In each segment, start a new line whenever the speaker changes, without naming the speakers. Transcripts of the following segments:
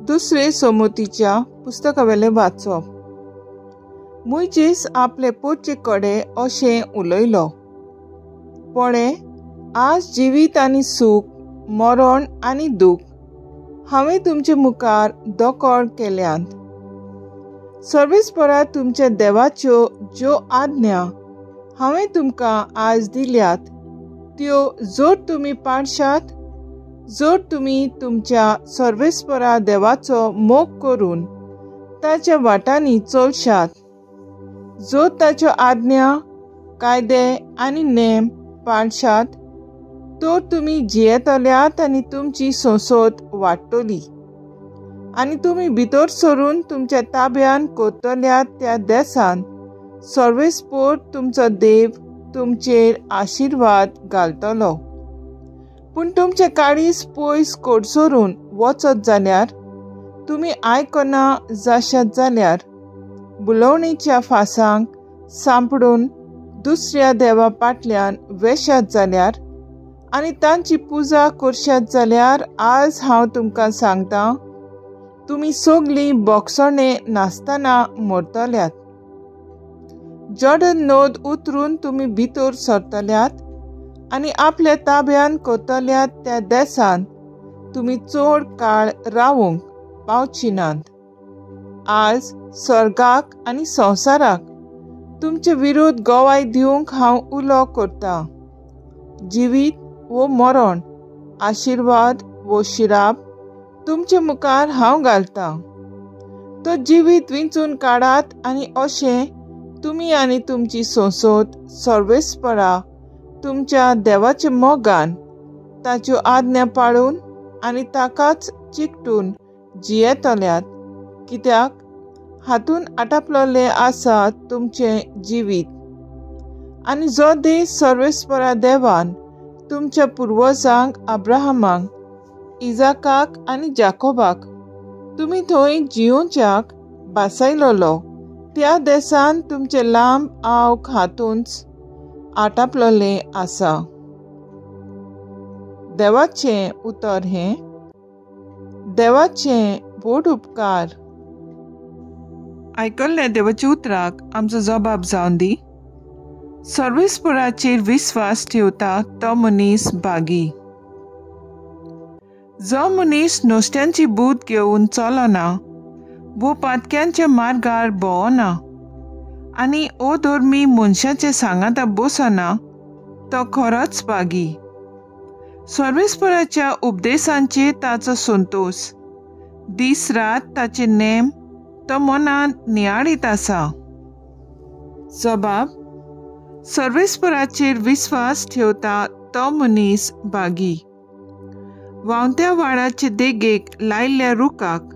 दुसरे समुतीच्या पुस्तकावेलें वाचप. मोयजेस आपले पोटचे कडेन अशें उलयलो, पळे आज जिवीत आनी सूख, मरण आनी दूख हांवें तुमचे मुखार दोकोळ केल्यांत. सर्वेस्परा तुमच्या देवाच्यो ज्यो आज्ञा हांवें तुमकां आज दिल्यात त्यो जर तुमी पाळशात, जर तुमी तुमच्या सर्वेस्परा देवाचो मोग करून ताच्या वाटांनी चलशात, जर ताच्यो आज्ञा, कायदे आनी नेम पाळशात तर तुमी जियेतल्यात आनी तुमची संसद वाडटली आनी तुमी भितर सरून तुमच्या ताब्यान करतल्यात त्या देसान सर्वेस्पोर तुमचो देव तुमचेर आशिर्वाद घालतलो. पूण तुमचे काळीज पयस कडसरून वचत जाल्यार, तुमी आयकना जाशात जाल्यार, बुलोवणेच्या फासांक सांपडून दुसऱ्या देवा फाटल्यान वेशात जाल्यार आनी तांची पुजा करशात जाल्यार, आज हांव तुमकां सांगता, तुमी सगळीं बोगसणे नासतना मरतल्यात. जॉर्डन नद उतरून तुमी भितर सरतल्यात आनी आपल्या ताब्यान करतल्यात त्या देसान तुमी चड काळ रावूंक पावची नात. आज स्वर्गाक आनी संवसाराक तुमचे विरुद्ध गवाय दिवंक हांव उलो करता. जिवीत वो मरण, आशिर्वाद वो शिराप तुमचे मुखार हांव घालता. तो जिवीत विंचून काडात आनी अशें तुमी आनी तुमची संसद सर्वेस्परा तुमच्या देवाच्या मोगान ताच्यो आज्ञा पाळून आनी ताकाच चिकटून जियेतल्यात, कित्याक हातून आटापलेलें आसा तुमचें जिवीत. आनी जो देश सर्वेस्परा देवान तुमच्या पुर्वजांक अब्राहमाक, इजाकाक आनी जाकोबाक तुमी थंय जियोवच्याक बासायलोलो त्या देसान तुमचें लांब आवक हातूंच आटापलेलें आसा. देवाचें उतर हें. देवाचें व्हड उपकार. आयकल्ल्या देवाच्या उतराक आमचो जबाब जावन दी. सर्वेस्पराचेर विस्वास ठेवता तो मनीस भागी. जो मनीस नुस्त्यांची बूद घेवन चलना वो पातक्यांच्या मार्गार भोंवना आनी अधर्मी मनशाचे सांगाता बसना तो खरोच भागी. सर्वेस्पराच्या उपदेशांचेर ताचो संतोश, दीस रात ताचे नेम तो मनांत नियाळीत आसा. जबाब: सर्वेस्पराचेर विस्वास ठेवता तो मनीस भागी. व्हांवत्या व्हाळाचे देगेक लायिल्ल्या रुखाक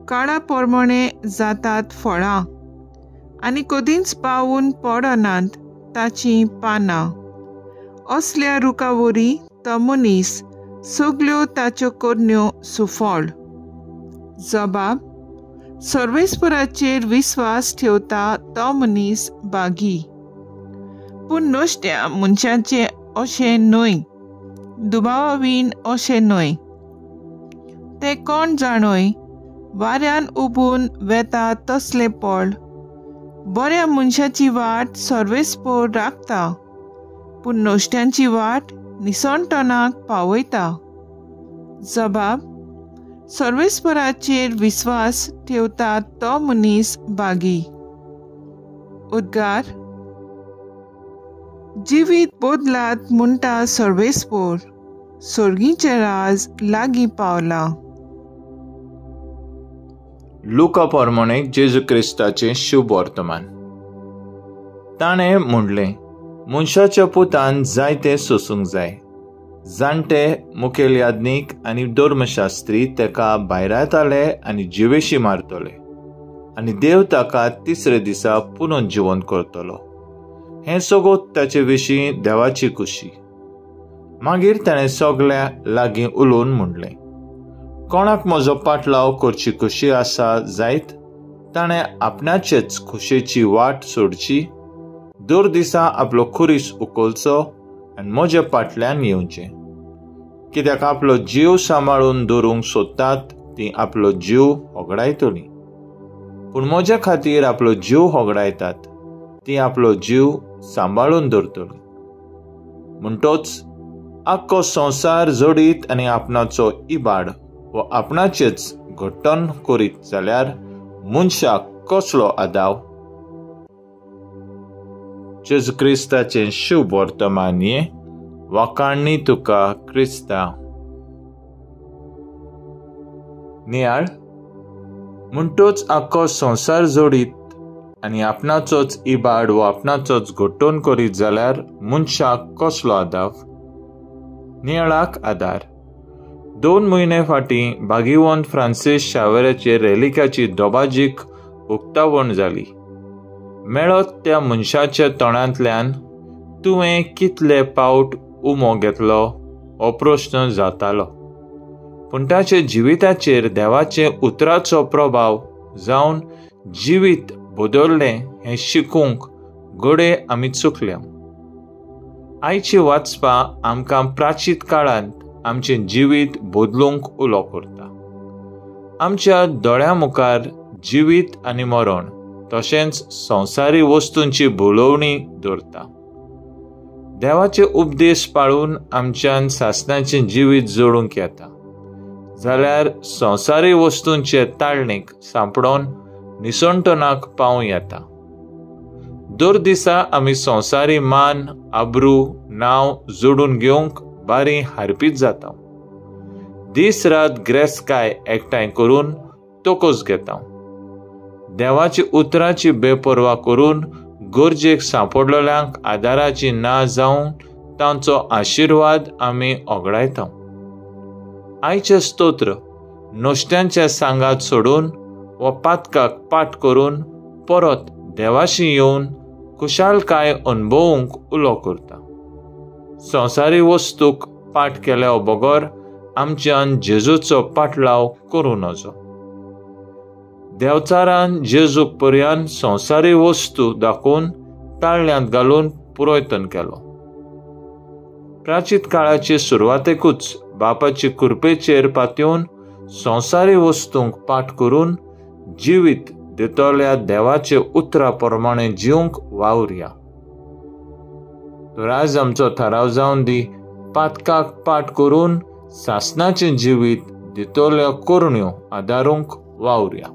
काळा प्रमाणे जातात फळां आनी कदींच पावून पडनात ताचीं पानां. असल्या रुखा वरी तो मनीस सगल्यो ताच्यो करण्यो सुफळ. जबाब: सर्वेस्पराचेर विस्वास ठेवता तो मनीस भागी. पूण नुस्त्या मनशाचें अशें न्हय, दुबावावीन अशें न्हय. ते कोण जाणय वाऱ्यान उबून वेता तसलें पळ. बऱ्या मनशाची वाट सर्वेस्पोर राखता, पूण नुस्त्यांची वाट निसणटणाक पावयता. जबाब: सर्वेस्पराचेर विस्वास ठेवता तो मनीस भागी. उद्गार: जिवीत बदलात म्हणटा सर्वेस्पोर, सर्गीचें राज लागीं पावलां.
लुका प्रमाणे जेजू क्रिस्ताचें शुभ वर्तमान. ताणें म्हणलें, मनशाच्या पुतान जायतें सोसूंक जाय. जाणटे, मुखेल याज्ञीक आनी धर्मशास्त्री तेका भायरायताले आनी जिवेशी मारतले आनी देव ताका तिसरे दिसा पुनून जिवन करतलो. हें सगळो ताचे विशीं देवाची खुशी. मागीर ताणें सगळ्या लागीं उलोवन म्हणलें, कोणाक म्हजो पाटलाव करची खुशी आसा जायत ताणें आपणाचेच खुशेची वाट सोडची, दर दिसा आपलो खुरीस उखलचो आनी म्हज्या फाटल्यान येवचें. कित्याक आपलो जीव सांबाळून दवरूंक सोदतात तीं आपलो जीव होगडायतलीं, पूण म्हज्या खातीर आपलो जीव होगडायतात तीं आपलो जीव सांबाळून दवरतलीं. म्हणटोच आख्खो संवसार जोडीत आनी आपणाचो इबाड व आपणाचेच घट्टण करीत जाल्यार मनशाक कसलो आदाव? जेजू क्रिस्ताचें शुभ वर्तमान हें. वाखाणणी तुका क्रिस्ता. नियाळ. म्हणटोच आख्खो संवसार जोडीत आनी आपणाचोच इबाड व आपणाचोच घट्टण करीत जाल्यार मनशाक कसलो आदाव? नियाळाक आदार. 2 म्हयने फाटीं भागीवंत फ्रांसीस शावेराचे रेलिकाची दोबाजीक उक्तावण जाली. मेळत त्या मनशाच्या तोंडांतल्यान तुवें कितले पावट उमो घेतलो हो प्रश्न जातालो, पूण ताचे जिविताचेर देवाचे उतराचो प्रभाव जावन जिवीत बदललें हें शिकूंक घडये आमी चुकल्या. आयची वाचपां आमकां प्राचीत काळांत आमचें जिवीत बदलूंक उलो करता. आमच्या दोळ्यां मुखार जिवीत आनी मरण तशेंच संवसारी वस्तूंची भुलोवणी दवरता. देवाचे उपदेश पाळून आमच्यान सासणाचें जिवीत जोडूंक येता जाल्यार संवसारी वस्तूंचे ताळणेक सांपडोवन निसणटणाक पावूं येता. दर दिसा आमी संवसारी मान, आब्रू, नांव जोडून घेवंक बारी हारपीत जाता. दीस रात ग्रेसकाय एकठांय करून तोकोस घेता. देवाची उतराची बेपर्वा करून गरजेक सांपडलेल्यांक आदाराची ना जावन तांचो आशिर्वाद आमी ओगडायता. आयचें स्तोत्र नुस्त्यांच्या सांगात सोडून वा पातकाक पाठ करून परत देवाशी येवन खुशालकाय अणभवूंक उलो करता. संवसारी वस्तूक पाठ केल्या बगर आमच्यान जेजूचो पाटलाव करूं नजो. देवचारान जेजूक पर्यान संवसारी वस्तू दाखोवन ताळ्यांत घालून पुरोयतन केलो. प्राचीत काळाचे सुरवातेकूच बापाचे कृपेचेर पातयेवन संवसारी वस्तूंक पाठ करून जिवीत दितल्या देवाचे उतरा प्रमाणे जिवंक वावरया. तर आज आमचो थाराव जावन दी, पातकाक पाठ करून सासणाचें जिवीत दितल्या करण्यो आदारूंक वावरया.